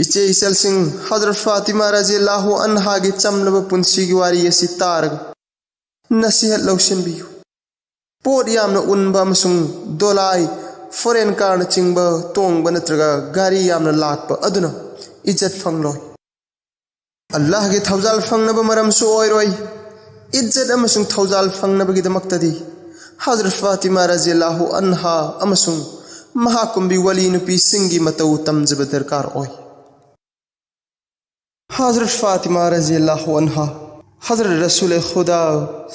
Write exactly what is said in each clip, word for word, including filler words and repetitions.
ꯏꯆꯦ ꯏꯆꯜꯁꯤꯡ, ꯍꯖꯔꯠ ꯐꯥꯇꯤꯃꯥ ꯔꯖꯤꯌꯜꯂꯥꯍꯨ ꯑꯟꯍꯥꯒꯤ ꯆꯝꯂꯕ ꯄꯨꯟꯁꯤꯒꯤ ꯋꯥꯔꯤ ꯑꯁꯤ ꯇꯥꯔꯒ ꯅꯁꯤꯍꯠ ꯂꯧꯁꯤꯟꯕꯤꯌꯨ꯫ ꯄꯣꯠ ꯌꯥꯝꯅ ꯎꯟꯕ ꯑꯃꯁꯨꯡ ꯗꯣꯂꯥꯏ, ꯐꯣꯔꯦꯟ ꯀꯥꯔꯅꯆꯤꯡꯕ ꯇꯣꯡꯕ ꯅꯠꯇ꯭ꯔꯒ ꯒꯥꯔꯤ ꯌꯥꯝꯅ ꯂꯥꯛꯄ ꯑꯗꯨꯅ ꯏꯖꯠ ꯐꯪꯂꯣꯏ꯫ ꯑꯜꯂꯥꯍꯒꯤ ꯊꯧꯖꯥꯜ ꯐꯪꯅꯕ ꯃꯔꯝꯁꯨ ꯑꯣꯏꯔꯣꯏ꯫ ꯏꯖꯠ ꯑꯃꯁꯨꯡ ꯊꯧꯖꯥꯜ ꯐꯪꯅꯕꯒꯤꯗꯃꯛꯇꯗꯤ ꯍꯖꯔꯠ ꯐꯥꯇꯤꯃꯥ ꯔꯖꯤꯌꯜꯂꯥꯍꯨ ꯑꯟꯍꯥ ꯑꯃꯁꯨꯡ ꯃꯍꯥꯀꯨꯝꯕꯤ ꯋꯂꯤ ꯅꯨꯄꯤꯁꯤꯡꯒꯤ ꯃꯇꯧ ꯇꯝꯖꯕ ꯗꯔꯀꯥꯔ ꯑꯣꯏ꯫ ꯍꯖꯔꯠ ꯐꯥꯇꯤꯃꯥ ꯔꯖꯤꯌꯜꯂꯥꯍꯨ ꯑꯟꯍꯥ ꯍꯖꯔꯠ ꯔꯁꯨꯜ ꯈꯨꯗꯥ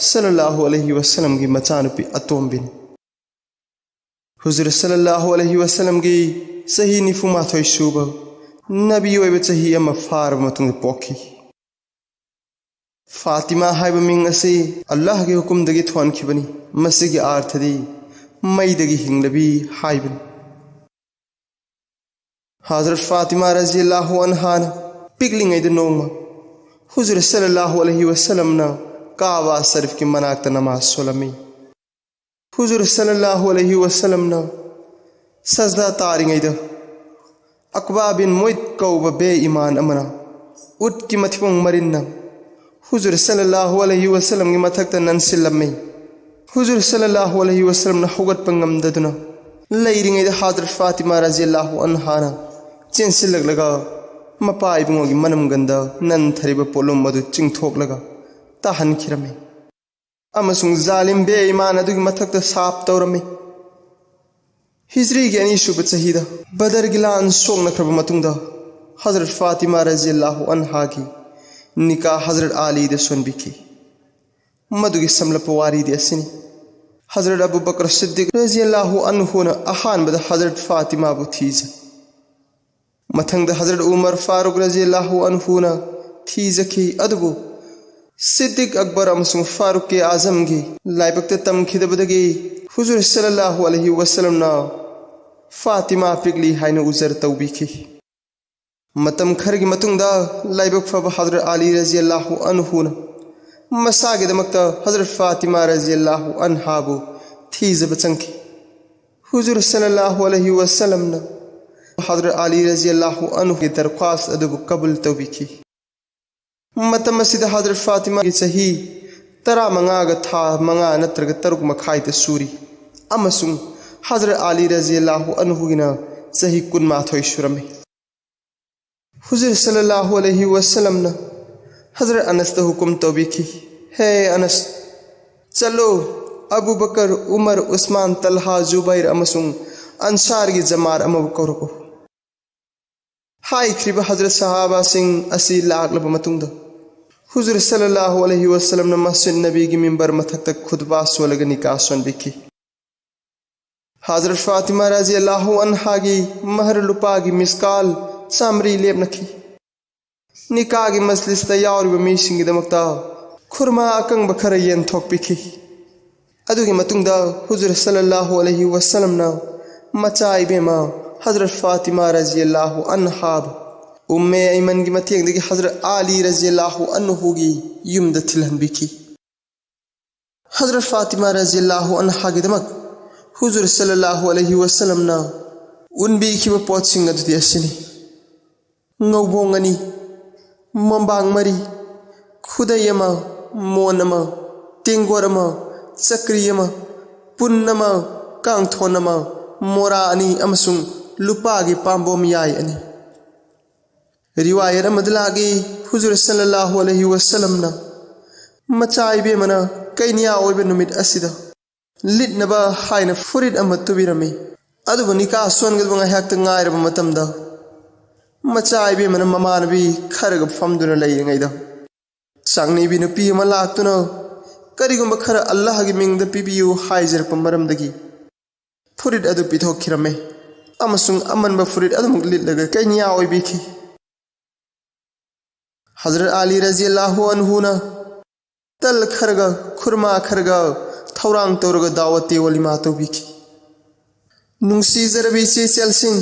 ꯁꯜꯂꯜꯂꯥꯍꯨ ꯑꯂꯩꯍꯤ ꯋꯁꯜꯂꯝꯒꯤ ꯃꯆꯥꯅꯨꯄꯤ ꯑꯇꯣꯝꯕꯤꯅꯤ꯫ ꯍꯨꯖꯨꯔ ꯁꯜꯂꯜꯂꯥꯍꯨ ꯑꯂꯩꯍꯤ ꯋꯁꯜꯂꯝꯒꯤ ꯆꯍꯤ ꯅꯤꯐꯨ ꯃꯥꯊꯣꯏ ꯁꯨꯕ ꯅꯕꯤ ꯑꯣꯏꯕ ꯆꯍꯤ ꯑꯃ ꯐꯥꯔꯕ ꯃꯇꯨꯡꯗ ꯄꯣꯛꯈꯤ꯫ ꯐꯥꯇꯤꯃꯥ ꯍꯥꯏꯕ ꯃꯤꯡ ꯑꯁꯤ ꯑꯜꯂꯥꯍꯒꯤ ꯍꯨꯀꯨꯝꯗꯒꯤ ꯊꯣꯟꯈꯤꯕꯅꯤ꯫ ꯃꯁꯤꯒꯤ ꯑꯥꯔꯊꯗꯤ ꯃꯩꯗꯒꯤ ꯍꯤꯡꯂꯕꯤ ꯍꯥꯏꯕꯅꯤ꯫ ꯍꯖꯔꯠ ꯐꯥꯇꯤꯃꯥ ꯔꯖꯤꯌꯜꯂꯥꯍꯨ ꯑꯟꯍꯥꯅ ꯄꯤꯛꯂꯤꯉꯩꯗ ꯅꯣꯡꯃ ꯍꯨꯖꯨꯔ ꯁꯜꯂꯜꯂꯥꯍꯨ ꯑꯂꯩꯍꯤ ꯋꯁꯜꯂꯝꯅ ꯀꯥꯕꯥ ꯁꯔꯤꯐꯀꯤ ꯃꯅꯥꯛꯇ ꯅꯃꯥꯖ ꯁꯣꯜꯂꯝꯃꯤ꯫ ꯍꯨꯖꯨꯔ ꯁꯜꯂꯜꯂꯥꯍꯨ ꯑꯂꯩꯍꯤ ꯋꯁꯜꯂꯝꯅ ꯁꯖꯗꯥ ꯇꯥꯔꯤꯉꯩꯗ ꯑꯛꯕꯥ ꯕꯤꯟ ꯃꯨꯏꯠ ꯀꯧꯕ ꯕꯦ ꯏꯃꯥꯟ ꯑꯃꯅ ꯎꯠꯀꯤ ꯃꯊꯤꯕꯣꯡ ꯃꯔꯤꯟꯅ ꯍꯨꯖꯨꯔ ꯁꯜꯂꯜꯂꯥꯍꯨ ꯑꯂꯩꯍꯤ ꯋꯁꯜꯂꯝꯒꯤ ꯃꯊꯛꯇ ꯅꯟꯁꯤꯜꯂꯝꯃꯤ꯫ ꯍꯨꯖꯨꯔ ꯁꯜꯂꯜꯂꯥꯍꯨ ꯑꯂꯩꯍꯤ ꯋꯁꯜꯂꯝꯅ ꯍꯧꯒꯠꯄ ꯉꯝꯗꯗꯨꯅ ꯂꯩꯔꯤꯉꯩꯗ ꯍꯖꯔꯠ ꯐꯥꯇꯤꯃꯥ ꯔꯖꯤꯌꯜꯂꯥꯍꯨ ꯑꯟꯍꯥꯅ ꯆꯦꯟꯁꯤꯜꯂꯛꯂꯒ ꯃꯄꯥ ꯏꯕꯨꯡꯉꯣꯒꯤ ꯃꯅꯝꯒꯟꯗ ꯅꯟꯊꯔꯤꯕ ꯄꯣꯠꯂꯨꯝ ꯑꯗꯨ ꯆꯤꯡꯊꯣꯛꯂꯒ ꯇꯥꯍꯟꯈꯤꯔꯝꯃꯤ꯫ ꯑꯃꯁꯨꯡ ꯖꯥꯂꯤꯝ ꯕꯦ ꯏꯃꯥꯟ ꯑꯗꯨꯒꯤ ꯃꯊꯛꯇ ꯁꯥꯞ ꯇꯧꯔꯝꯃꯤ꯫ ꯍꯤꯖ꯭ꯔꯤꯒꯤ ꯑꯅꯤꯁꯨꯕ ꯆꯍꯤꯗ ꯕꯗꯔꯒꯤ ꯂꯥꯟ ꯁꯣꯛꯅꯈ꯭ꯔꯕ ꯃꯇꯨꯡꯗ ꯍꯖꯔꯠ ꯐꯥꯇꯤꯃꯥ ꯔꯖꯤꯌꯜꯂꯥꯍꯨ ꯑꯟꯍꯥꯒꯤ ꯅꯤꯀꯥ ꯍꯖꯔꯠ ꯑꯂꯤꯗ ꯁꯣꯟꯕꯤꯈꯤ꯫ ꯃꯗꯨꯒꯤ ꯁꯝꯂꯞꯄ ꯋꯥꯔꯤꯗꯤ ꯑꯁꯤꯅꯤ꯫ ꯍꯖꯔꯠ ꯑꯕꯨ ꯕꯀꯔ ꯁꯤꯗꯤꯛ ꯔꯖꯤꯌꯜꯂꯥꯍꯨ ꯑꯟꯍꯨꯅ ꯑꯍꯥꯟꯕꯗ ꯍꯖꯔꯠ ꯐꯥꯇꯤꯃꯥꯕꯨ ꯊꯤꯖꯩ꯫ ꯃꯊꯪꯗ ꯍꯖꯔꯠ ꯎꯃꯔ ꯐꯥꯔꯨꯛ ꯔꯖꯤꯌꯜꯂꯥꯍꯨ ꯑꯟꯍꯨꯅ ꯊꯤꯖꯈꯤ, ꯑꯗꯨꯕꯨ ꯁꯤꯗꯤꯛ ꯑꯛꯕꯔ ꯑꯃꯁꯨꯡ ꯐꯥꯔꯨꯛ ꯀꯦ ꯑꯥꯖꯝꯒꯤ ꯂꯥꯏꯕꯛꯇ ꯇꯝꯈꯤꯗꯕꯗꯒꯤ ꯍꯨꯖꯨꯔ ꯁꯜꯂꯜꯂꯥꯍꯨ ꯑꯂꯩꯍꯤ ꯋꯁꯜꯂꯝꯅ ꯐꯥꯇꯤꯃꯥ ꯄꯤꯛꯂꯤ ꯍꯥꯏꯅ ꯎꯖꯔ ꯇꯧꯕꯤꯈꯤ꯫ ꯃꯇꯝ ꯈꯔꯒꯤ ꯃꯇꯨꯡꯗ ꯂꯥꯏꯕꯛ ꯐꯕ ꯍꯖꯔꯠ ꯑꯂꯤ ꯔꯖꯤꯌꯜꯂꯥꯍꯨ ꯑꯟꯍꯨꯅ ꯃꯁꯥꯒꯤꯗꯃꯛꯇ ꯍꯖꯔꯠ ꯐꯥꯇꯤꯃꯥ ꯔꯖꯤꯌꯜꯂꯥꯍꯨ ꯑꯟꯍꯥꯕꯨ ꯊꯤꯖꯕ ꯆꯪꯈꯤ꯫ ꯍꯨꯖꯨꯔ ꯁꯜꯂꯜꯂꯥꯍꯨ ꯑꯂꯩꯍꯤ ꯋꯁꯜꯂꯝꯅ ꯍꯖꯔꯠ ꯑꯂꯤ ꯔꯖꯤꯌꯜꯂꯥꯍꯨ ꯑꯟꯍꯨꯒꯤ ꯗꯔꯈ꯭ꯋꯥꯁ ꯑꯗꯨꯕꯨ ꯀꯕꯨꯜ ꯇꯧꯕꯤꯈꯤ꯫ ꯃꯇꯝ ꯑꯁꯤꯗ ꯍꯖꯔꯠ ꯐꯥꯇꯤꯃꯥꯒꯤ ꯆꯍꯤ ꯇꯔꯥꯃꯉꯥꯒ ꯊꯥ ꯃꯉꯥ ꯅꯠꯇ꯭ꯔꯒ ꯇꯔꯨꯛ ꯃꯈꯥꯏꯗ ꯁꯨꯔꯤ ꯑꯃꯁꯨꯡ ꯍꯖꯔꯠ ꯑꯂꯤ ꯔꯖꯤꯌꯜꯂꯥꯍꯨ ꯑꯟꯍꯨꯒꯤꯅ ꯆꯍꯤ ꯀꯨꯟꯃꯥꯊꯣꯏ ꯁꯨꯔꯝꯃꯤ꯫ ꯍꯨꯖꯨꯔ ꯁꯜꯂꯜꯂꯥꯍꯨ ꯑꯂꯩꯍꯤ ꯋꯁꯜꯂꯝꯅ ꯍꯖꯔꯠ ꯑꯅꯁꯇ ꯍꯨꯀꯨꯝ ꯇꯧꯕꯤꯈꯤ, "ꯍꯦ ꯑꯅꯁ, ꯆꯠꯂꯨ, ꯑꯕꯨ ꯕꯀꯔ, ꯎꯃꯔ, ꯎꯁꯃꯥꯟ, ꯇꯜꯍꯥ, ꯖꯨꯕꯩꯔ ꯑꯃꯁꯨꯡ ꯑꯟꯁꯥꯔꯒꯤ ꯖꯃꯥꯔ ꯑꯃꯕꯨ ꯀꯧꯔꯛꯎ"꯫ ꯍꯥꯏꯈ꯭ꯔꯤꯕ ꯍꯖꯔꯠ ꯁꯍꯥꯕꯥꯁꯤꯡ ꯑꯁꯤ ꯂꯥꯛꯂꯕ ꯃꯇꯨꯡꯗ, ꯍꯨꯖꯨꯔ ꯁꯜꯂꯜꯂꯥꯍꯨ ꯑꯂꯩꯍꯤ ꯋꯁꯜꯂꯝꯅ ꯃꯁꯖꯤꯗ ꯅꯕꯤꯒꯤ ꯃꯤꯝꯕꯔ ꯃꯊꯛꯇ ꯈꯨꯠꯕꯥ ꯁꯣꯜꯂꯒ ꯅꯤꯀꯥ ꯁꯣꯟꯕꯤꯈꯤ꯫ ꯍꯖꯔꯠ ꯐꯥꯇꯤꯃꯥ ꯔꯖꯤꯌꯜꯂꯥꯍꯨ ꯑꯟꯍꯥꯒꯤ ꯃꯍꯔ ꯂꯨꯄꯥꯒꯤ ꯃꯤꯁꯀꯥꯜ ꯆꯥꯃꯔꯤ ꯂꯦꯞꯅꯈꯤ꯫ ꯅꯤꯀꯥꯒꯤ ꯃꯖꯂꯤꯁꯇ ꯌꯥꯎꯔꯤꯕ ꯃꯤꯁꯤꯡꯒꯤꯗꯃꯛꯇ ꯈꯨꯔꯃꯥ ꯑꯀꯪꯕ ꯈꯔ ꯌꯦꯟꯊꯣꯛꯄꯤꯈꯤ꯫ ꯑꯗꯨꯒꯤ ꯃꯇꯨꯡꯗ ꯍꯨꯖꯨꯔ ꯁꯜꯂꯜꯂꯥꯍꯨ ꯑꯂꯩꯍꯤ ꯋꯁꯜꯂꯝꯅ ꯃꯆꯥ ꯏꯕꯦꯝꯃ ꯍꯖꯔꯠ ꯐꯥꯇꯤꯃꯥ ꯔꯖꯤꯌꯜꯂꯥꯍꯨ ꯑꯟꯍꯥꯕꯨ ꯎꯝꯃꯦ ꯑꯩꯃꯟꯒꯤ ꯃꯇꯦꯡꯗꯒꯤ ꯍꯖꯔꯠ ꯑꯂꯤ ꯔꯖꯤꯌꯜꯂꯥꯍꯨ ꯑꯟꯍꯨꯒꯤ ꯌꯨꯝꯗ ꯊꯤꯜꯍꯟꯕꯤꯈꯤ꯫ ꯍꯖꯔꯠ ꯐꯥꯇꯤꯃꯥ ꯔꯖꯤꯌꯜꯂꯥꯍꯨ ꯑꯟꯍꯥꯒꯤꯗꯃꯛ ꯍꯨꯖꯨꯔ ꯁꯜꯂꯜꯂꯥꯍꯨ ꯑꯂꯩꯍꯤ ꯋꯁꯜꯂꯝꯅ ꯎꯟꯕꯤꯈꯤꯕ ꯄꯣꯠꯁꯤꯡ ꯑꯗꯨꯗꯤ ꯑꯁꯤꯅꯤ: ꯉꯧꯕꯣꯡ ꯑꯅꯤ, ꯃꯣꯝꯕꯥꯡ ꯃꯔꯤ, ꯈꯨꯗꯩ ꯑꯃ, ꯃꯣꯟ ꯑꯃ, ꯇꯦꯡꯒꯣꯠ ꯑꯃ, ꯆꯀ꯭ꯔꯤ ꯑꯃ, ꯄꯨꯟ ꯑꯃ, ꯀꯥꯡꯊꯣꯟ ꯑꯃ, ꯃꯣꯔꯥ ꯑꯅꯤ ꯑꯃꯁꯨꯡ ꯂꯨꯄꯥꯒꯤ ꯄꯥꯝꯕꯣꯝ ꯌꯥꯏ ꯑꯅꯤ꯫ ꯔꯤꯋꯥꯌꯠ ꯑꯃꯗ ꯂꯥꯛꯏ, ꯍꯨꯖꯨꯔ ꯁꯜꯂꯜꯂꯥꯍꯨ ꯑꯂꯩꯍꯤ ꯋꯁꯜꯂꯝꯅ ꯃꯆꯥ ꯏꯕꯦꯝꯃꯅ ꯀꯩꯅꯤꯌꯥ ꯑꯣꯏꯕ ꯅꯨꯃꯤꯠ ꯑꯁꯤꯗ ꯂꯤꯠꯅꯕ ꯍꯥꯏꯅ ꯐꯨꯔꯤꯠ ꯑꯃ ꯇꯨꯕꯤꯔꯝꯃꯤ꯫ ꯑꯗꯨꯕꯨ ꯅꯤꯀꯥ ꯁꯣꯟꯒꯗꯕ ꯉꯥꯏꯍꯥꯛꯇ ꯉꯥꯏꯔꯕ ꯃꯇꯝꯗ, ꯃꯆꯥ ꯏꯕꯦꯝꯃꯅ ꯃꯃꯥꯟꯅꯕꯤ ꯈꯔꯒ ꯐꯝꯗꯨꯅ ꯂꯩꯔꯤꯉꯩꯗ, ꯆꯥꯛꯅꯤꯕꯤ ꯅꯨꯄꯤ ꯑꯃ ꯂꯥꯛꯇꯨꯅ ꯀꯔꯤꯒꯨꯝꯕ ꯈꯔ ꯑꯜꯂꯥꯍꯒꯤ ꯃꯤꯡꯗ ꯄꯤꯕꯤꯌꯨ ꯍꯥꯏꯖꯔꯛꯄ ꯃꯔꯝꯗꯒꯤ ꯐꯨꯔꯤꯠ ꯑꯗꯨ ꯄꯤꯊꯣꯛꯈꯤꯔꯝꯃꯤ ꯑꯃꯁꯨꯡ ꯑꯃꯟꯕ ꯐꯨꯔꯤꯠ ꯑꯗꯨꯃꯛ ꯂꯤꯠꯂꯒ ꯀꯩꯅꯤꯌꯥ ꯑꯣꯏꯕꯤꯈꯤ꯫ ꯍꯖꯔꯠ ꯑꯂꯤ ꯔꯖꯤꯌꯜꯂꯥꯍꯨ ꯑꯟꯍꯨꯅ ꯇꯜ ꯈꯔꯒ, ꯈꯨꯔꯃꯥ ꯈꯔꯒ ꯊꯧꯔꯥꯡ ꯇꯧꯔꯒ ꯗꯥꯋꯠꯇꯤ ꯋꯥꯂꯤꯃꯥ ꯇꯧꯕꯤꯈꯤ꯫ ꯅꯨꯡꯁꯤꯖꯔꯕꯤ ꯏꯆꯦ ꯏꯆꯜꯁꯤꯡ,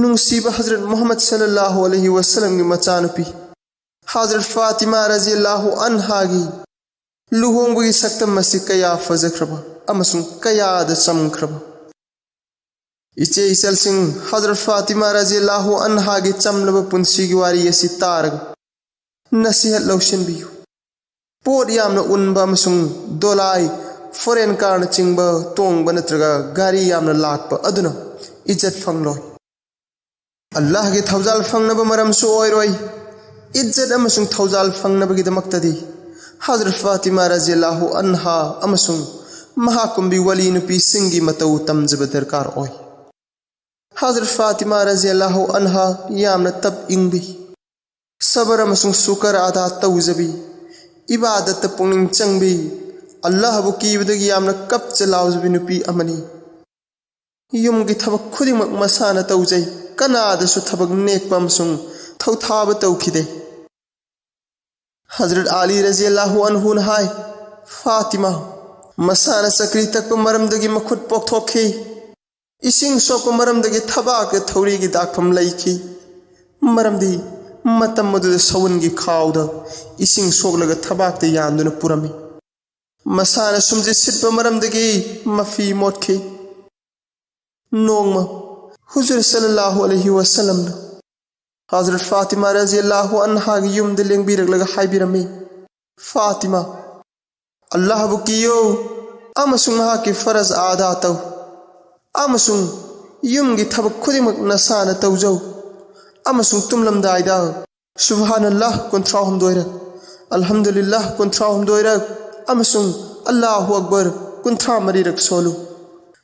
ꯅꯨꯡꯁꯤꯕ ꯍꯖꯔꯠ ꯃꯨꯍꯝꯃꯗ ꯁꯜꯂꯜꯂꯥꯍꯨ ꯑꯂꯩꯍꯤ ꯋꯁꯜꯂꯝꯒꯤ ꯃꯆꯥꯅꯨꯄꯤ ꯍꯖꯔꯠ ꯐꯥꯇꯤꯃꯥ ꯔꯖꯤꯌꯜꯂꯥꯍꯨ ꯑꯟꯍꯥꯒꯤ ꯂꯨꯍꯣꯡꯕꯒꯤ ꯁꯛꯇꯝ ꯑꯁꯤ ꯀꯌꯥ ꯐꯖꯈ꯭ꯔꯕ ꯑꯃꯁꯨꯡ ꯀꯌꯥꯗ ꯆꯝꯈ꯭ꯔꯕ! ꯏꯆꯦ ꯏꯆꯜꯁꯤꯡ, ꯍꯖꯔꯠ ꯐꯥꯇꯤꯃꯥ ꯔꯖꯤꯌꯜꯂꯥꯍꯨ ꯑꯟꯍꯥꯒꯤ ꯆꯝꯂꯕ ꯄꯨꯟꯁꯤꯒꯤ ꯋꯥꯔꯤ ꯑꯁꯤ ꯇꯥꯔꯒ ꯅꯁꯤꯍꯠ ꯂꯧꯁꯤꯟꯕꯤꯌꯨ꯫ ꯄꯣꯠ ꯌꯥꯝꯅ ꯎꯟꯕ ꯑꯃꯁꯨꯡ ꯗꯣꯂꯥꯏ, ꯐꯣꯔꯦꯟ ꯀꯥꯔꯅꯆꯤꯡꯕ ꯇꯣꯡꯕ ꯅꯠꯇ꯭ꯔꯒ ꯒꯥꯔꯤ ꯌꯥꯝꯅ ꯂꯥꯛꯄ ꯑꯗꯨꯅ ꯏꯖꯠ ꯐꯪꯂꯣꯏ꯫ ꯑꯜꯂꯥꯍꯒꯤ ꯊꯧꯖꯥꯜ ꯐꯪꯅꯕ ꯃꯔꯝꯁꯨ ꯑꯣꯏꯔꯣꯏ꯫ ꯏꯖꯠ ꯑꯃꯁꯨꯡ ꯊꯧꯖꯥꯜ ꯐꯪꯅꯕꯒꯤꯗꯃꯛꯇꯗꯤ ꯍꯖꯔꯠ ꯐꯥꯇꯤꯃꯥ ꯔꯖꯤꯌꯜꯂꯥꯍꯨ ꯑꯟꯍꯥ ꯑꯃꯁꯨꯡ ꯃꯍꯥꯀꯨꯝꯕꯤ ꯋꯂꯤ ꯅꯨꯄꯤꯁꯤꯡꯒꯤ ꯃꯇꯧ ꯇꯝꯖꯕ ꯗꯔꯀꯥꯔ ꯑꯣꯏ꯫ ꯍꯖꯔꯠ ꯐꯥꯇꯤꯃꯥ ꯔꯖꯤꯌꯜꯂꯥꯍꯨ ꯑꯟꯍꯥ ꯌꯥꯝꯅ ꯇꯞ ꯏꯪꯕꯤ, ꯁꯕꯔ ꯑꯃꯁꯨꯡ ꯁꯨꯀꯔ ꯑꯗꯥ ꯇꯧꯖꯕꯤ, ꯏꯕꯥꯗꯠꯇ ꯄꯨꯛꯅꯤꯡ ꯆꯪꯕꯤ, ꯑꯜꯂꯥꯍꯕꯨ ꯀꯤꯕꯗꯒꯤ ꯌꯥꯝꯅ ꯀꯞꯆ ꯂꯥꯎꯖꯕꯤ ꯅꯨꯄꯤ ꯑꯃꯅꯤ꯫ ꯌꯨꯝꯒꯤ ꯊꯕꯛ ꯈꯨꯗꯤꯡꯃꯛ ꯃꯁꯥꯅ ꯇꯧꯖꯩ꯫ ꯀꯅꯥꯗꯁꯨ ꯊꯕꯛ ꯅꯦꯛꯄ ꯑꯃꯁꯨꯡ ꯊꯧꯊꯥꯕ ꯇꯧꯈꯤꯗꯦ꯫ ꯍꯖꯔꯠ ꯑꯂꯤ ꯔꯖꯤꯌꯜꯂꯥꯍꯨ ꯑꯟꯍꯨꯅ ꯍꯥꯏ, ꯐꯥꯇꯤꯃꯥ ꯃꯁꯥꯅ ꯆꯀ꯭ꯔꯤ ꯇꯛꯄ ꯃꯔꯝꯗꯒꯤ ꯃꯈꯨꯠ ꯄꯣꯛꯊꯣꯛꯈꯤ꯫ ꯏꯁꯤꯡ ꯁꯣꯛꯄ ꯃꯔꯝꯗꯒꯤ ꯊꯕꯥꯛꯇ ꯊꯧꯔꯤꯒꯤ ꯗꯥꯛꯐꯝ ꯂꯩꯈꯤ, ꯃꯔꯝꯗꯤ ꯃꯇꯝ ꯑꯗꯨꯗ ꯁꯎꯟꯒꯤ ꯈꯥꯎꯗ ꯏꯁꯤꯡ ꯁꯣꯛꯂꯒ ꯊꯕꯥꯛꯇ ꯌꯥꯟꯗꯨꯅ ꯄꯨꯔꯝꯃꯤ꯫ ꯃꯁꯥꯅ ꯁꯨꯝꯖꯤꯠ ꯁꯤꯠꯄ ꯃꯔꯝꯗꯒꯤ ꯃꯐꯤ ꯃꯣꯠꯈꯤ꯫ ꯅꯣꯡꯃ ꯍꯨꯖꯨꯔ ꯁꯜꯂꯜꯂꯥꯍꯨ ꯑꯂꯩꯍꯤ ꯋꯁꯜꯂꯝꯅ ꯍꯖꯔꯠ ꯐꯥꯇꯤꯃꯥ ꯔꯖꯤꯌꯜꯂꯥꯍꯨ ꯑꯟꯍꯥꯒꯤ ꯌꯨꯝꯗ ꯂꯦꯡꯕꯤꯔꯛꯂꯒ ꯍꯥꯏꯕꯤꯔꯝꯃꯤ, ꯐꯥꯇꯤꯃꯥ, ꯑꯜꯂꯥꯍꯕꯨ ꯀꯤꯌꯣ ꯑꯃꯁꯨꯡ ꯃꯍꯥꯛꯀꯤ ꯐꯔꯖ ꯑꯗꯥ ꯇꯧ, ꯑꯃꯁꯨꯡ ꯌꯨꯝꯒꯤ ꯊꯕꯛ ꯈꯨꯗꯤꯡꯃꯛ ꯅꯁꯥꯅ ꯇꯧꯖꯧ, ꯑꯃꯁꯨꯡ ꯇꯨꯝꯂꯝꯗꯥꯏꯗ ꯁꯨꯕꯍꯥꯅꯜꯂꯥꯍ ꯀꯨꯟꯊ꯭ꯔꯥ ꯍꯨꯝꯗꯣꯏꯔꯛ, ꯑꯜꯍꯝꯗꯨꯂꯤꯜꯂꯥꯍ ꯀꯨꯟꯊ꯭ꯔꯥ ꯍꯨꯝꯗꯣꯏꯔꯛ, ꯑꯃꯁꯨꯡ ꯑꯜꯂꯥꯍꯨ ꯑꯛꯕꯔ ꯀꯨꯟꯊ꯭ꯔꯥ ꯃꯔꯤꯔꯛ ꯁꯣꯜꯂꯨ꯫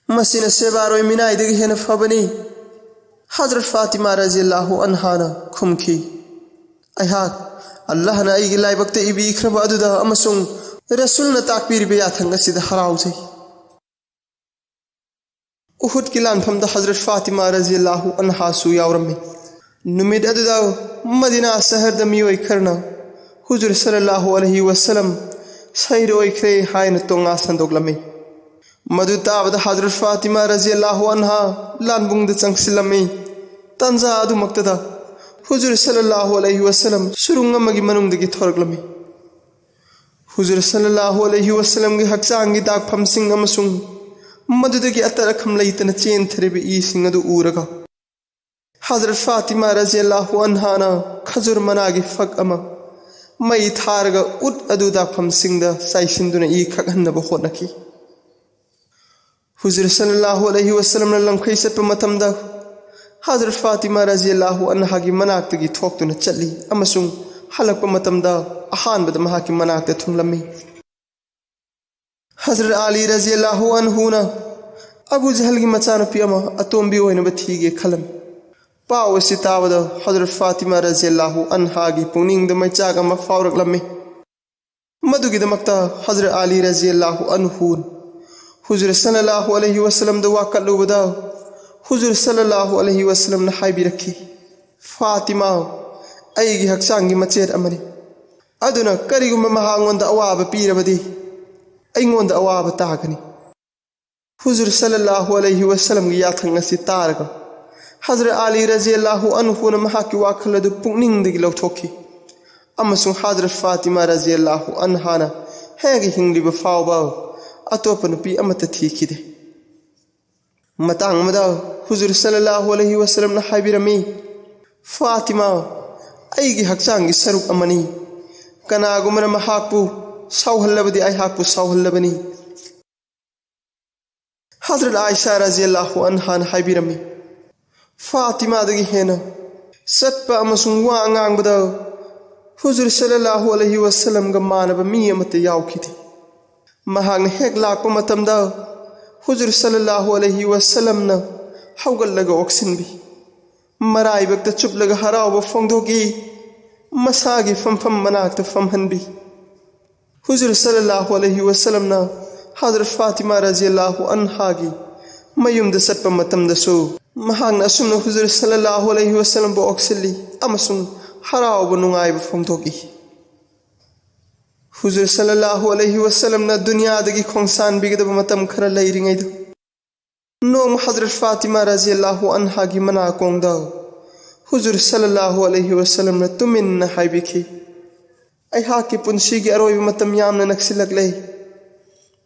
ꯃꯁꯤꯅ ꯁꯦꯕꯥꯔꯣꯏ ꯃꯤꯅꯥꯏꯗꯒꯤ ꯍꯦꯟꯅ ꯐꯕꯅꯤ꯫ ꯍꯖꯔꯠ ꯐꯥꯇꯤꯃꯥ ꯔꯖꯤꯌꯜꯂꯥꯍꯨ ꯑꯟꯍꯥꯅ ꯈꯨꯝꯈꯤ, ꯑꯩꯍꯥꯛ ꯑꯜꯂꯥꯍꯅ ꯑꯩꯒꯤ ꯂꯥꯏꯕꯛꯇ ꯏꯕꯤꯈ꯭ꯔꯕ ꯑꯗꯨꯗ ꯑꯃꯁꯨꯡ ꯔꯁꯨꯜꯅ ꯇꯥꯛꯄꯤꯔꯤꯕ ꯌꯥꯊꯪ ꯑꯁꯤꯗ ꯍꯔꯥꯎꯖꯩ꯫ ꯎꯍꯨꯗꯀꯤ ꯂꯥꯟꯐꯝꯗ ꯍꯖꯔꯠ ꯐꯥꯇꯤꯃꯥ ꯔꯖꯤꯌꯜꯂꯥꯍꯨ ꯑꯟꯍꯥꯁꯨ ꯌꯥꯎꯔꯝꯃꯤ꯫ ꯅꯨꯃꯤꯠ ꯑꯗꯨꯗ ꯃꯗꯤꯅꯥ ꯁꯍꯔꯗ ꯃꯤꯑꯣꯏ ꯈꯔꯅ ꯍꯨꯖꯨꯔ ꯁꯜꯂꯜꯂꯥꯍꯨ ꯑꯂꯩꯍꯤ ꯋꯁꯜꯂꯝ ꯁꯍꯤꯗ ꯑꯣꯏꯈ꯭ꯔꯦ ꯍꯥꯏꯅ ꯇꯣꯉꯥ ꯁꯟꯗꯣꯛꯂꯝꯃꯤ꯫ ꯃꯗꯨ ꯇꯥꯕꯗ ꯍꯖꯔꯠ ꯐꯥꯇꯤꯃꯥ ꯔꯖꯤꯌꯜꯂꯥꯍꯨ ꯑꯟꯍꯥ ꯂꯥꯟꯕꯨꯡꯗ ꯆꯪꯁꯤꯜꯂꯝꯃꯤ꯫ ꯇꯟꯖꯥ ꯑꯗꯨꯃꯛꯇꯗ ꯍꯨꯖꯨꯔ ꯁꯜꯂꯜꯂꯥꯍꯨ ꯑꯂꯩꯍꯤ ꯋꯁꯜꯂꯝ ꯁꯨꯔꯨꯡ ꯑꯃꯒꯤ ꯃꯅꯨꯡꯗꯒꯤ ꯊꯣꯔꯛꯂꯝꯃꯤ꯫ ꯍꯨꯖꯨꯔ ꯁꯜꯂꯜꯂꯥꯍꯨ ꯑꯂꯩꯍꯤ ꯋꯁꯜꯂꯝꯒꯤ ꯍꯛꯆꯥꯡꯒꯤ ꯗꯥꯛꯐꯝꯁꯤꯡ ꯑꯃꯁꯨꯡ ꯃꯗꯨꯗꯒꯤ ꯑꯇꯠ ꯑꯈꯝ ꯂꯩꯇꯅ ꯆꯦꯟꯊꯔꯤꯕ ꯏꯁꯤꯡ ꯑꯗꯨ ꯎꯔꯒ, ꯍꯖꯔꯠ ꯐꯥꯇꯤꯃꯥ ꯔꯖꯤꯌꯜꯂꯥꯍꯨ ꯑꯟꯍꯥꯅ ꯈꯖꯨꯔ ꯃꯅꯥꯒꯤ ꯐꯛ ꯑꯃ ꯃꯩ ꯊꯥꯔꯒ ꯎꯠ ꯑꯗꯨ ꯗꯥꯛꯐꯝꯁꯤꯡꯗ ꯆꯥꯏꯁꯤꯟꯗꯨꯅ ꯏ ꯈꯛꯍꯟꯅꯕ ꯍꯣꯠꯅꯈꯤ꯫ ꯍꯨꯖꯨꯔ ꯁꯜꯂꯜꯂꯥꯍꯨ ꯑꯂꯩꯍꯤ ꯋꯁꯜꯂꯝꯅ ꯂꯝꯈꯩ ꯆꯠꯄ ꯃꯇꯝꯗ, ꯍꯖꯔꯠ ꯐꯥꯇꯤꯃꯥ ꯔꯖꯤꯌꯜꯂꯥꯍꯨ ꯑꯟꯍꯥꯒꯤ ꯃꯅꯥꯛꯇꯒꯤ ꯊꯣꯛꯇꯨꯅ ꯆꯠꯂꯤ ꯑꯃꯁꯨꯡ ꯍꯜꯂꯛꯄ ꯃꯇꯝꯗ ꯑꯍꯥꯟꯕꯗ ꯃꯍꯥꯛꯀꯤ ꯃꯅꯥꯛꯇ ꯊꯨꯡꯂꯝꯃꯤ꯫ ꯍꯖꯔꯠ ꯑꯂꯤ ꯔꯖꯤꯌꯜꯂꯥꯍꯨ ꯑꯟꯍꯨꯅ ꯑꯕꯨ ꯖꯍꯜꯒꯤ ꯃꯆꯥꯅꯨꯄꯤ ꯑꯃ ꯑꯇꯣꯝꯕꯤ ꯑꯣꯏꯅꯕ ꯊꯤꯒꯦ ꯈꯜꯂꯝꯃꯤ꯫ ꯄꯥꯎ ꯑꯁꯤ ꯇꯥꯕꯗ ꯍꯖꯔꯠ ꯐꯥꯇꯤꯃꯥ ꯔꯖꯤꯌꯜꯂꯥꯍꯨ ꯑꯟꯍꯥꯒꯤ ꯄꯨꯛꯅꯤꯡꯗ ꯃꯩꯆꯥꯛ ꯑꯃ ꯐꯥꯎꯔꯛꯂꯝꯃꯤ꯫ ꯃꯗꯨꯒꯤꯗꯃꯛꯇ ꯍꯖꯔꯠ ꯑꯂꯤ ꯔꯖꯤꯌꯜꯂꯥꯍꯨ ꯑꯟꯍꯨꯅ ꯍꯨꯖꯨꯔ ꯁꯜꯂꯜꯂꯥꯍꯨ ꯑꯂꯩꯍꯤ ꯋꯁꯜꯂꯝꯗ ꯋꯥꯀꯠꯂꯨꯕꯗ, ꯍꯨꯖꯨꯔ ꯁꯜꯂꯜꯂꯥꯍꯨ ꯑꯂꯩꯍꯤ ꯋꯁꯜꯂꯝꯅ ꯍꯥꯏꯕꯤꯔꯛꯈꯤ, "ꯐꯥꯇꯤꯃꯥ ꯑꯩꯒꯤ ꯍꯛꯆꯥꯡꯒꯤ ꯃꯆꯦꯠ ꯑꯃꯅꯤ꯫ ꯑꯗꯨꯅ ꯀꯔꯤꯒꯨꯝꯕ ꯃꯍꯥꯛꯉꯣꯟꯗ ꯑꯋꯥꯕ ꯄꯤꯔꯕꯗꯤ, ꯑꯩꯉꯣꯟꯗ ꯑꯋꯥꯕ ꯇꯥꯒꯅꯤ꯫" ꯍꯨꯖꯨꯔ ꯁꯜꯂꯜꯂꯥꯍꯨ ꯑꯂꯩꯍꯤ ꯋꯁꯜꯂꯝꯒꯤ ꯌꯥꯊꯪ ꯑꯁꯤ ꯇꯥꯔꯒ, ꯍꯖꯔꯠ ꯑꯂꯤ ꯔꯖꯤꯌꯜꯂꯥꯍꯨ ꯑꯟꯍꯨꯅ ꯃꯍꯥꯛꯀꯤ ꯋꯥꯈꯜ ꯑꯗꯨ ꯄꯨꯛꯅꯤꯡꯗꯒꯤ ꯂꯧꯊꯣꯛꯈꯤ, ꯑꯃꯁꯨꯡ ꯍꯖꯔꯠ ꯐꯥꯇꯤꯃꯥ ꯔꯖꯤꯌꯜꯂꯥꯍꯨ ꯑꯟꯍꯥꯅ ꯍꯦꯛ ꯍꯤꯡꯂꯤꯕ ꯐꯥꯎꯕ ꯑꯇꯣꯞꯄ ꯅꯨꯄꯤ ꯑꯃꯠꯇ ꯊꯤꯈꯤꯗꯦ꯫ ꯃꯇꯥꯡ ꯑꯃꯗ ꯍꯨꯖꯨꯔ ꯁꯜꯂꯜꯂꯥꯍꯨ ꯑꯂꯩꯍꯤ ꯋꯁꯜꯂꯝꯅ ꯍꯥꯏꯕꯤꯔꯝꯃꯤ, "ꯐꯥꯇꯤꯃꯥ ꯑꯩꯒꯤ ꯍꯛꯆꯥꯡꯒꯤ ꯁꯔꯨꯛ ꯑꯃꯅꯤ꯫ ꯀꯅꯥꯒꯨꯝꯕꯅ ꯃꯍꯥꯛꯄꯨ ꯁꯥꯎꯍꯜꯂꯕꯗꯤ ꯑꯩꯍꯥꯛꯄꯨ ꯁꯥꯎꯍꯜꯂꯕꯅꯤ꯫" ꯍꯖꯔꯠ ꯑꯥꯏꯁꯥ ꯔꯖꯤꯌꯜꯂꯥꯍꯨ ꯑꯟꯍꯥꯅ ꯍꯥꯏꯕꯤꯔꯝꯃꯤ, "ꯐꯥꯇꯤꯃꯥꯗꯒꯤ ꯍꯦꯟꯅ ꯆꯠꯄ ꯑꯃꯁꯨꯡ ꯋꯥ ꯉꯥꯡꯕꯗ ꯍꯨꯖꯨꯔ ꯁꯜꯂꯜꯂꯥꯍꯨ ꯑꯂꯩꯍꯤ ꯋꯁꯜꯂꯝꯒ ꯃꯥꯟꯅꯕ ꯃꯤ ꯑꯃꯠꯇ ꯌꯥꯎꯈꯤꯗꯦ꯫ ꯃꯍꯥꯛꯅ ꯍꯦꯛ ꯂꯥꯛꯄ ꯃꯇꯝꯗ ꯍꯨꯖꯨꯔ ꯁꯜꯂꯜꯂꯥꯍꯨ ꯑꯂꯩꯍꯤ ꯋꯁꯜꯂꯝꯅ ꯍꯧꯒꯠꯂꯒ ꯑꯣꯛꯁꯤꯟꯕꯤ, ꯃꯔꯥꯏꯕꯛꯇ ꯆꯨꯞꯂꯒ ꯍꯔꯥꯎꯕ ꯐꯣꯡꯗꯣꯛꯏ, ꯃꯁꯥꯒꯤ ꯐꯝꯐꯝ ꯃꯅꯥꯛꯇ ꯐꯝꯍꯟꯕꯤ꯫ ꯍꯨꯖꯨꯔ ꯁꯜꯂꯜꯂꯥꯍꯨ ꯑꯂꯩꯍꯤ ꯋꯁꯜꯂꯝꯅ ꯍꯖꯔꯠ ꯐꯥꯇꯤꯃꯥ ꯔꯖꯤꯌꯜꯂꯥꯍꯨ ꯑꯟꯍꯥꯒꯤ ꯃꯌꯨꯝꯗ ꯆꯠꯄ ꯃꯇꯝꯗꯁꯨ ꯃꯍꯥꯛꯅ ꯑꯁꯨꯝꯅ ꯍꯨꯖꯨꯔ ꯁꯜꯂꯜꯂꯥꯍꯨ ꯑꯂꯩꯍꯤ ꯋꯁꯜꯂꯝꯕꯨ ꯑꯣꯛꯁꯤꯜꯂꯤ ꯑꯃꯁꯨꯡ ꯍꯔꯥꯎꯕ ꯅꯨꯡꯉꯥꯏꯕ ꯐꯣꯡꯗꯣꯛꯏ꯫" ꯍꯨꯖꯨꯔ ꯁꯜꯂꯜꯂꯥꯍꯨ ꯑꯂꯩꯍꯤ ꯋꯁꯜꯂꯝꯅ ꯗꯨꯅꯤꯌꯥꯗꯒꯤ ꯈꯣꯡꯁꯥꯟꯕꯤꯒꯗꯕ ꯃꯇꯝ ꯈꯔ ꯂꯩꯔꯤꯉꯩꯗ, ꯅꯣꯡꯃ ꯍꯖꯔꯠ ꯐꯥꯇꯤꯃꯥ ꯔꯖꯤꯌꯜꯂꯥꯍꯨ ꯑꯟꯍꯥꯒꯤ ꯃꯅꯥꯀꯣꯡꯗ ꯍꯨꯖꯨꯔ ꯁꯜꯂꯜꯂꯥꯍꯨ ꯑꯂꯩꯍꯤ ꯋꯁꯜꯂꯝꯅ ꯇꯨꯃꯤꯟꯅ ꯍꯥꯏꯕꯤꯈꯤ, "ꯑꯩꯍꯥꯛꯀꯤ ꯄꯨꯟꯁꯤꯒꯤ ꯑꯔꯣꯏꯕ ꯃꯇꯝ ꯌꯥꯝꯅ ꯅꯛꯁꯤꯜꯂꯛꯂꯦ꯫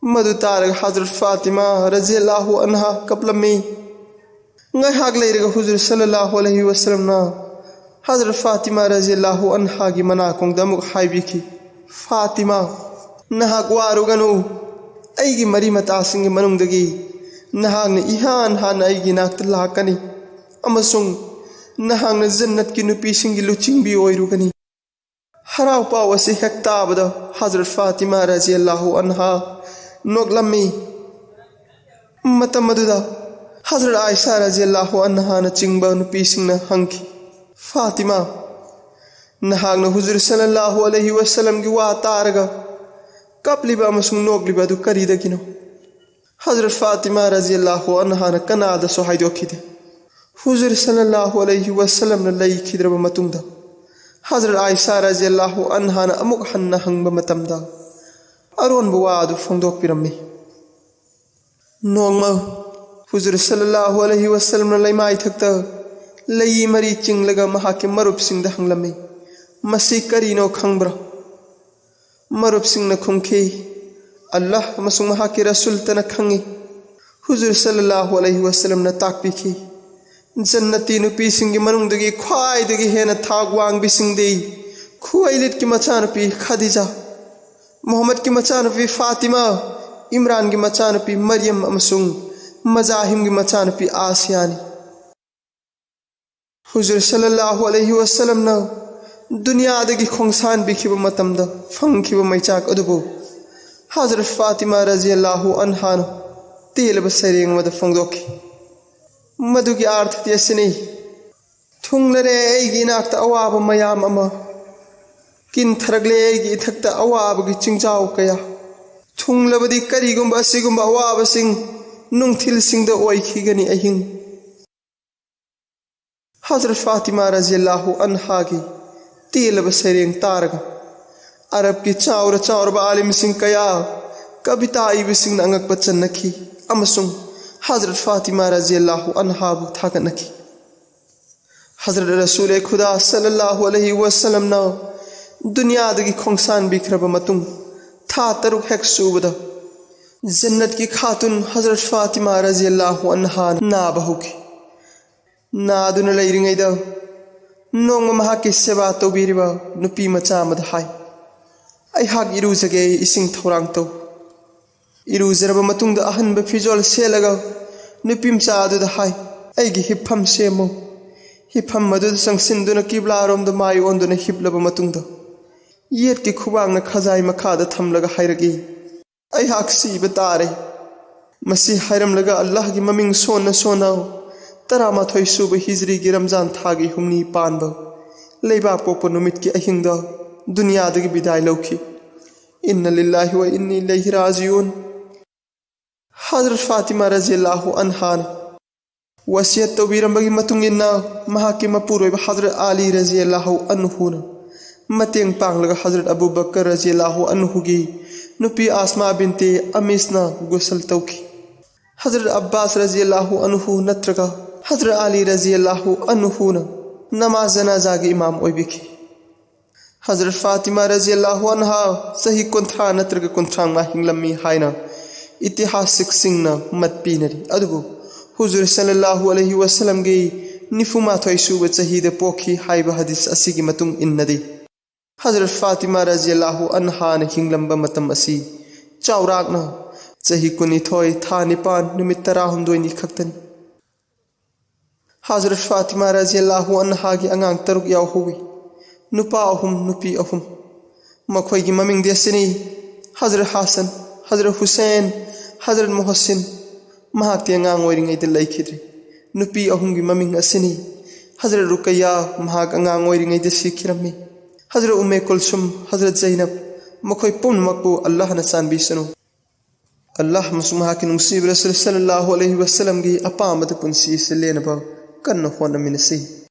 ꯃꯗꯨ ꯇꯥꯔꯒ ꯍꯖꯔꯠ ꯐꯥꯇꯤꯃꯥ ꯔꯖꯤꯌꯜꯂꯥꯍꯨ ꯑꯟꯍꯥ ꯀꯞꯂꯝꯃꯤ꯫ ꯉꯥꯏꯍꯥꯛ ꯂꯩꯔꯒ ꯍꯨꯖꯨꯔ ꯁꯜꯂꯜꯂꯥꯍꯨ ꯑꯂꯩꯍꯤ ꯋꯁꯜꯂꯝꯅ ꯍꯖꯔꯠ ꯐꯥꯇꯤꯃꯥ ꯔꯖꯤꯌꯜꯂꯥꯍꯨ ꯑꯟꯍꯥꯒꯤ ꯃꯅꯥꯀꯣꯡꯗ ꯑꯃꯨꯛ ꯍꯥꯏꯕꯤꯈꯤ, "ꯐꯥꯇꯤꯃꯥ, ꯅꯍꯥꯛ ꯋꯥꯔꯨꯒꯅꯨ꯫ ꯑꯩꯒꯤ ꯃꯔꯤ ꯃꯇꯥꯁꯤꯡꯒꯤ ꯃꯅꯨꯡꯗꯒꯤ ꯅꯍꯥꯛꯅ ꯏꯍꯥꯟ ꯍꯥꯟꯅ ꯑꯩꯒꯤ ꯏꯅꯥꯛꯇ ꯂꯥꯛꯀꯅꯤ ꯑꯃꯁꯨꯡ ꯅꯍꯥꯛꯅ ꯖꯟꯅꯠꯀꯤ ꯅꯨꯄꯤꯁꯤꯡꯒꯤ ꯂꯨꯆꯤꯡꯕꯤ ꯑꯣꯏꯔꯨꯒꯅꯤ"꯫ ꯍꯔꯥꯎ ꯄꯥꯎ ꯑꯁꯤ ꯍꯦꯛ ꯇꯥꯕꯗ ꯍꯖꯔꯠ ꯐꯥꯇꯤꯃꯥ ꯔꯖꯤꯌꯜꯂꯥꯍꯨ ꯑꯟꯍꯥ ꯅꯣꯛꯂꯝꯃꯤ꯫ ꯃꯇꯝ ꯑꯗꯨꯗ ꯍꯖꯔꯠ ꯑꯥꯏꯁꯥ ꯔꯖꯤꯌꯜꯂꯥꯍꯨ ꯑꯟꯍꯥꯅ ꯆꯤꯡꯕ ꯅꯨꯄꯤꯁꯤꯡꯅ ꯍꯪꯈꯤ, "ꯐꯥꯇꯤꯃꯥ, ꯅꯍꯥꯛꯅ ꯍꯨꯖꯨꯔ ꯁꯜꯂꯜꯂꯥꯍꯨ ꯑꯂꯩꯍꯤ ꯋꯁꯜꯂꯝꯒꯤ ꯋꯥ ꯇꯥꯔꯒ ꯀꯞꯂꯤꯕ ꯑꯃꯁꯨꯡ ꯅꯣꯛꯂꯤꯕ ꯑꯗꯨ ꯀꯔꯤꯗꯒꯤꯅꯣ?" ꯍꯖꯔꯠ ꯐꯥꯇꯤꯃꯥ ꯔꯖꯤꯌꯜꯂꯥꯍꯨ ꯑꯟꯍꯥꯅ ꯀꯅꯥꯗꯁꯨ ꯍꯥꯏꯗꯣꯛꯈꯤꯗꯦ꯫ ꯍꯨꯖꯨꯔ ꯁꯜꯂꯜꯂꯥꯍꯨ ꯑꯂꯩꯍꯤ ꯋꯁꯜꯂꯝꯅ ꯂꯩꯈꯤꯗ꯭ꯔꯕ ꯃꯇꯨꯡꯗ ꯍꯖꯔꯠ ꯑꯥꯏꯁꯥ ꯔꯖꯤꯌꯜꯂꯥꯍꯨ ꯑꯟꯍꯥꯅ ꯑꯃꯨꯛ ꯍꯟꯅ ꯍꯪꯕ ꯃꯇꯝꯗ ꯑꯔꯣꯟꯕ ꯋꯥ ꯑꯗꯨ ꯐꯣꯡꯗꯣꯛꯄꯤꯔꯝꯃꯤ꯫ ꯅꯣꯡꯃ ꯍꯨꯖꯨꯔ ꯁꯜꯂꯜꯂꯥꯍꯨ ꯑꯂꯩꯍꯤ ꯋꯁꯜꯂꯝꯅ ꯂꯩꯃꯥꯏꯊꯛꯇ ꯂꯩ ꯃꯔꯤ ꯆꯤꯡꯂꯒ ꯃꯍꯥꯛꯀꯤ ꯃꯔꯨꯞꯁꯤꯡꯗ ꯍꯪꯂꯝꯃꯤ, "ꯃꯁꯤ ꯀꯔꯤꯅꯣ ꯈꯪꯕ꯭ꯔꯥ?" ꯃꯔꯨꯞꯁꯤꯡꯅ ꯈꯨꯝꯈꯤ, "ꯑꯜꯂꯥꯍ ꯑꯃꯁꯨꯡ ꯃꯍꯥꯛꯀꯤ ꯔꯁꯨꯜꯇꯅ ꯈꯪꯏ"꯫ ꯍꯨꯖꯨꯔ ꯁꯜꯂꯜꯂꯥꯍꯨ ꯑꯂꯩꯍꯤ ꯋꯁꯜꯂꯝꯅ ꯇꯥꯛꯄꯤꯈꯤ, "ꯖꯟꯅꯇꯤ ꯅꯨꯄꯤꯁꯤꯡꯒꯤ ꯃꯅꯨꯡꯗꯒꯤ ꯈ꯭ꯋꯥꯏꯗꯒꯤ ꯍꯦꯟꯅ ꯊꯥꯛ ꯋꯥꯡꯕꯤꯁꯤꯡꯗꯤ ꯈꯨꯋꯩꯂꯤꯠꯀꯤ ꯃꯆꯥꯅꯨꯄꯤ ꯈꯗꯤꯖꯥ, ꯃꯨꯍꯝꯃꯗꯀꯤ ꯃꯆꯥꯅꯨꯄꯤ ꯐꯥꯇꯤꯃꯥ, ꯏꯝꯔꯥꯟꯒꯤ ꯃꯆꯥꯅꯨꯄꯤ ꯃꯔꯤꯌꯝ ꯑꯃꯁꯨꯡ ꯃꯖꯥꯍꯤꯝꯒꯤ ꯃꯆꯥꯅꯨꯄꯤ ꯑꯥꯁꯤꯌꯥꯅꯤ"꯫ ꯍꯨꯖꯨꯔ ꯁꯜꯂꯜꯂꯥꯍꯨ ꯑꯂꯩꯍꯤ ꯋꯁꯜꯂꯝꯅ ꯗꯨꯅꯤꯌꯥꯗꯒꯤ ꯈꯣꯡꯁꯥꯟꯕꯤꯈꯤꯕ ꯃꯇꯝꯗ ꯐꯪꯈꯤꯕ ꯃꯩꯆꯥꯛ ꯑꯗꯨꯕꯨ ꯍꯖꯔꯠ ꯐꯥꯇꯤꯃꯥ ꯔꯖꯤꯌꯜꯂꯥꯍꯨ ꯑꯟꯍꯥꯅ ꯇꯦꯜꯂꯕ ꯁꯩꯔꯦꯡ ꯑꯃꯗ ꯐꯣꯡꯗꯣꯛꯈꯤ꯫ ꯃꯗꯨꯒꯤ ꯑꯥꯔꯊꯗꯤ ꯑꯁꯤꯅꯤ, "ꯊꯨꯡꯂꯔꯦ ꯑꯩꯒꯤ ꯏꯅꯥꯛꯇ ꯑꯋꯥꯕ ꯃꯌꯥꯝ ꯑꯃ, ꯀꯤꯟꯊꯔꯛꯂꯦ ꯑꯩꯒꯤ ꯏꯊꯛꯇ ꯑꯋꯥꯕꯒꯤ ꯆꯤꯡꯖꯥꯎ ꯀꯌꯥ, ꯊꯨꯡꯂꯕꯗꯤ ꯀꯔꯤꯒꯨꯝꯕ ꯑꯁꯤꯒꯨꯝꯕ ꯑꯋꯥꯕꯁꯤꯡ ꯅꯨꯡꯊꯤꯜꯁꯤꯡꯗ ꯑꯣꯏꯈꯤꯒꯅꯤ ꯑꯍꯤꯡ"꯫ ꯍꯖꯔꯠ ꯐꯥꯇꯤꯃꯥ ꯔꯖꯤꯌꯜꯂꯥꯍꯨ ꯑꯟꯍꯥꯒꯤ ꯇꯦꯜꯂꯕ ꯁꯩꯔꯦꯡ ꯇꯥꯔꯒ ꯑꯔꯕꯀꯤ ꯆꯥꯎꯔ ꯆꯥꯎꯔꯕ ꯑꯥꯂꯤꯝꯁꯤꯡ ꯀꯌꯥ, ꯀꯕꯤꯇꯥ ꯏꯕꯁꯤꯡꯅ ꯑꯉꯛꯄ ꯆꯟꯅꯈꯤ ꯑꯃꯁꯨꯡ ꯍꯖꯔꯠ ꯐꯥꯇꯤꯃꯥ ꯔꯖꯤꯌꯜꯂꯥꯍꯨ ꯑꯟꯍꯥꯕꯨ ꯊꯥꯒꯠꯅꯈꯤ꯫ ꯍꯖꯔꯠ ꯔꯁꯨꯂꯦ ꯈꯨꯗꯥ ꯁꯜꯂꯜꯂꯥꯍꯨ ꯑꯂꯩꯍꯤ ꯋꯁꯜꯂꯝꯅ ꯗꯨꯅꯤꯌꯥꯗꯒꯤ ꯈꯣꯡꯁꯥꯟꯕꯤꯈ꯭ꯔꯕ ꯃꯇꯨꯡ ꯊꯥ ꯇꯔꯨꯛ ꯍꯦꯛ ꯁꯨꯕꯗ ꯖꯟꯅꯠꯀꯤ ꯈꯥꯇꯨꯟ ꯍꯖꯔꯠ ꯐꯥꯇꯤꯃꯥ ꯔꯖꯤꯌꯜꯂꯥꯍꯨ ꯑꯟꯍꯥ ꯅꯥꯕ ꯍꯧꯈꯤ꯫ ꯅꯥꯗꯨꯅ ꯂꯩꯔꯤꯉꯩꯗ ꯅꯣꯡꯃ ꯃꯍꯥꯛꯀꯤ ꯁꯦꯕꯥ ꯇꯧꯕꯤꯔꯤꯕ ꯅꯨꯄꯤ ꯃꯆꯥ ꯑꯃꯗ ꯍꯥꯏ, "ꯑꯩꯍꯥꯛ ꯏꯔꯨꯖꯒꯦ, ꯏꯁꯤꯡ ꯊꯧꯔꯥꯡ ꯇꯧ꯫" ꯏꯔꯨꯖꯔꯕ ꯃꯇꯨꯡꯗ ꯑꯍꯟꯕ ꯐꯤꯖꯣꯜ ꯁꯦꯠꯂꯒ ꯅꯨꯄꯤ ꯃꯆꯥ ꯑꯗꯨꯗ ꯍꯥꯏ, "ꯑꯩꯒꯤ ꯍꯤꯞꯐꯝ ꯁꯦꯝꯃꯨ꯫" ꯍꯤꯞꯐꯝ ꯑꯗꯨꯗ ꯆꯪꯁꯤꯟꯗꯨꯅ ꯀꯤꯕ꯭ꯂꯥꯔꯣꯝꯗ ꯃꯥꯏ ꯑꯣꯟꯗꯨꯅ ꯍꯤꯞꯂꯕ ꯃꯇꯨꯡꯗ ꯌꯦꯠꯀꯤ ꯈꯨꯕꯥꯡꯅ ꯈꯖꯥꯏ ꯃꯈꯥꯗ ꯊꯝꯂꯒ ꯍꯥꯏꯔꯛꯏ, "ꯑꯩꯍꯥꯛ ꯁꯤꯕ ꯇꯥꯔꯦ꯫" ꯃꯁꯤ ꯍꯥꯏꯔꯝꯂꯒ ꯑꯜꯂꯥꯍꯒꯤ ꯃꯃꯤꯡ ꯁꯣꯟꯅ ꯁꯣꯟꯅ ꯇꯔꯥꯃꯥꯊꯣꯏ ꯁꯨꯕ ꯍꯤꯖ꯭ꯔꯤꯒꯤ ꯔꯝꯖꯥꯟ ꯊꯥꯒꯤ ꯍꯨꯝꯅꯤ ꯄꯥꯟꯕ ꯂꯩꯕꯥꯛ ꯄꯣꯛꯄ ꯅꯨꯃꯤꯠꯀꯤ ꯑꯍꯤꯡꯗ ꯗꯨꯅꯤꯌꯥꯗꯒꯤ ꯕꯤꯗꯥꯏ ꯂꯧꯈꯤ꯫ ꯏꯟꯅ ꯂꯤꯜꯂꯥꯍꯤ ꯋ ꯏꯟꯅ ꯏꯂꯩꯍꯤ ꯔꯥꯖꯤꯎꯟ꯫ ꯍꯖꯔꯠ ꯐꯥꯇꯤꯃꯥ ꯔꯖꯤꯌꯜꯂꯥꯍꯨ ꯑꯟꯍꯥꯅ ꯋꯥꯁꯤꯌꯠ ꯇꯧꯕꯤꯔꯝꯕꯒꯤ ꯃꯇꯨꯡ ꯏꯟꯅ ꯃꯍꯥꯛꯀꯤ ꯃꯄꯨꯔꯣꯏꯕ ꯍꯖꯔꯠ ꯑꯂꯤ ꯔꯖꯤꯌꯜꯂꯥꯍꯨ ꯑꯟꯍꯨꯅ ꯃꯇꯦꯡ ꯄꯥꯡꯂꯒ ꯍꯖꯔꯠ ꯑꯕꯨ ꯕꯀꯔ ꯔꯖꯤꯌꯜꯂꯥꯍꯨ ꯑꯟꯍꯨꯒꯤ ꯅꯨꯄꯤ ꯑꯁꯃꯥ ꯕꯤꯟꯇꯦ ꯑꯃꯤꯁꯅ ꯒꯨꯁꯜ ꯇꯧꯈꯤ꯫ ꯍꯖꯔꯠ ꯑꯕꯥꯁ ꯔꯖꯤꯌꯜꯂꯥꯍꯨ ꯑꯟꯍꯨ ꯅꯠꯇ꯭ꯔꯒ ꯍꯖꯔꯠ ꯑꯂꯤ ꯔꯖꯤꯌꯜꯂꯥꯍꯨ ꯑꯟꯍꯨꯅ ꯅꯃꯥꯖ ꯖꯅꯥꯖꯥꯒꯤ ꯏꯃꯥꯝ ꯑꯣꯏꯕꯤꯈꯤ꯫ ꯍꯖꯔꯠ ꯐꯥꯇꯤꯃꯥ ꯔꯖꯤꯌꯜꯂꯥꯍꯨ ꯑꯟꯍꯥ ꯆꯍꯤ ꯀꯨꯟꯊ꯭ꯔꯥ ꯅꯠꯇ꯭ꯔꯒ ꯀꯨꯟꯊ꯭ꯔꯥ ꯃꯉꯥ ꯍꯤꯡꯂꯝꯃꯤ ꯍꯥꯏꯅ ꯏꯇꯤꯍꯥꯁꯤꯛꯁꯤꯡꯅ ꯃꯠ ꯄꯤꯅꯔꯤ꯫ ꯑꯗꯨꯕꯨ ꯍꯨꯖꯨꯔ ꯁꯜꯂꯜꯂꯥꯍꯨ ꯑꯂꯩꯍꯤ ꯋꯁꯜꯂꯝꯒꯤ ꯅꯤꯐꯨ ꯃꯥꯊꯣꯏ ꯁꯨꯕ ꯆꯍꯤꯗ ꯄꯣꯛꯈꯤ ꯍꯥꯏꯕ ꯍꯗꯤꯁ ꯑꯁꯤꯒꯤ ꯃꯇꯨꯡ ꯏꯟꯅꯗꯤ, ꯍꯖꯔꯠ ꯐꯥꯇꯤꯃꯥ ꯔꯖꯤꯌꯜꯂꯥꯍꯨ ꯑꯟꯍꯥꯅ ꯍꯤꯡꯂꯝꯕ ꯃꯇꯝ ꯑꯁꯤ ꯆꯥꯎꯔꯥꯛꯅ ꯆꯍꯤ ꯀꯨꯟꯅꯤꯊꯣꯏ, ꯊꯥ ꯅꯤꯄꯥꯟ, ꯅꯨꯃꯤꯠ ꯇꯔꯥꯍꯨꯝꯗꯣꯏꯅꯤ ꯈꯛꯇꯅꯤ꯫ ꯍꯖꯔꯠ ꯐꯥꯇꯤꯃꯥ ꯔꯖꯤꯌꯜꯂꯥꯍꯨ ꯑꯟꯍꯥꯒꯤ ꯑꯉꯥꯡ ꯇꯔꯨꯛ ꯌꯥꯎꯍꯧꯋꯤ, ꯅꯨꯄꯥ ꯑꯍꯨꯝ, ꯅꯨꯄꯤ ꯑꯍꯨꯝ꯫ ꯃꯈꯣꯏꯒꯤ ꯃꯃꯤꯡꯗꯤ ꯑꯁꯤꯅꯤ: ꯍꯖꯔꯠ ꯍꯥꯁꯟ, ꯍꯖꯔꯠ ꯍꯨꯁꯦꯟ, ꯍꯖꯔꯠ ꯃꯨꯍꯁꯤꯟ꯫ ꯃꯍꯥꯛꯇꯤ ꯑꯉꯥꯡ ꯑꯣꯏꯔꯤꯉꯩꯗ ꯂꯩꯈꯤꯗ꯭ꯔꯦ꯫ ꯅꯨꯄꯤ ꯑꯍꯨꯝꯒꯤ ꯃꯃꯤꯡ ꯑꯁꯤꯅꯤ: ꯍꯖꯔꯠ ꯔꯨꯀꯩꯌꯥ, ꯃꯍꯥꯛ ꯑꯉꯥꯡ ꯑꯣꯏꯔꯤꯉꯩꯗ ꯁꯤꯈꯤꯔꯝꯃꯤ꯫ ꯍꯖꯔꯠ ꯎꯝꯃꯦ ꯀꯨꯜꯁꯨꯝ, ꯍꯖꯔꯠ ꯖꯩꯅꯕ꯫ ꯃꯈꯣꯏ ꯄꯨꯝꯅꯃꯛꯄꯨ ꯑꯜꯂꯥꯍꯅ ꯆꯥꯟꯕꯤꯁꯅꯨ꯫ ꯑꯜꯂꯥꯍ ꯑꯃꯁꯨꯡ ꯃꯍꯥꯛꯀꯤ ꯅꯨꯡꯁꯤꯕ ꯔꯁꯨꯜ ꯁꯜꯂꯜꯂꯥꯍꯨ ꯑꯂꯩꯍꯤ ꯋꯁꯜꯂꯝꯒꯤ ꯑꯄꯥꯝꯕꯗ ꯄꯨꯟꯁꯤ ꯑꯁꯤ ꯂꯦꯟꯅꯕ ꯀꯟꯅ ꯍꯣꯠꯅꯃꯤꯟꯅꯁꯤ꯫